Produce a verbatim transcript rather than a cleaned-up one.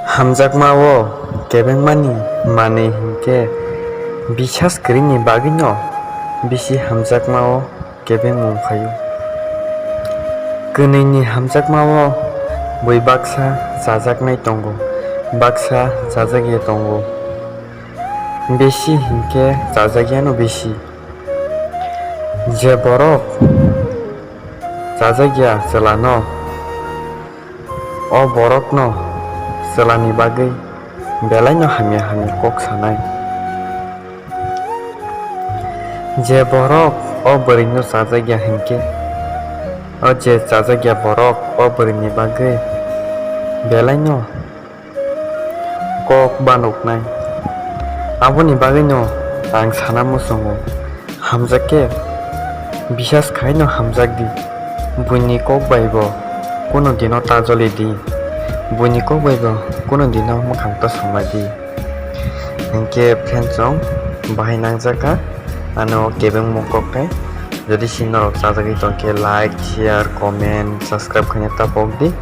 Hamjakma-o kebengmani manwi hinkhe bisas kwrwini bagwino bisi hamjakma-o kebengmung phaio. Kwnwini hamjakma-o bui baksa chajaknai tongo, baksa chajakya tongo. Bisi hinkhe chajakyano bisi. Je borok chajakya chwlano, o borokno chwlani bagwi belaino hamya hamya kok sanai. Je borok o bwrwino chajakya hinkhe, o je chajakya borok o bwrwini bagwi belaino kok banuknai. Aboni bagwino ang sana muchungo, hamjak khe bisas khaino hamjak di. Buini kok bai bo kuno dino ta joli di. Buini kok bai bo kuno dino mwkhang ta songma di. Hinkhe friends rok, bahai nangjak kha ano kebengmung kok khe. Jodi si norok chajagwi tongkhe like, share, comment, subscribe khaina ta pok di.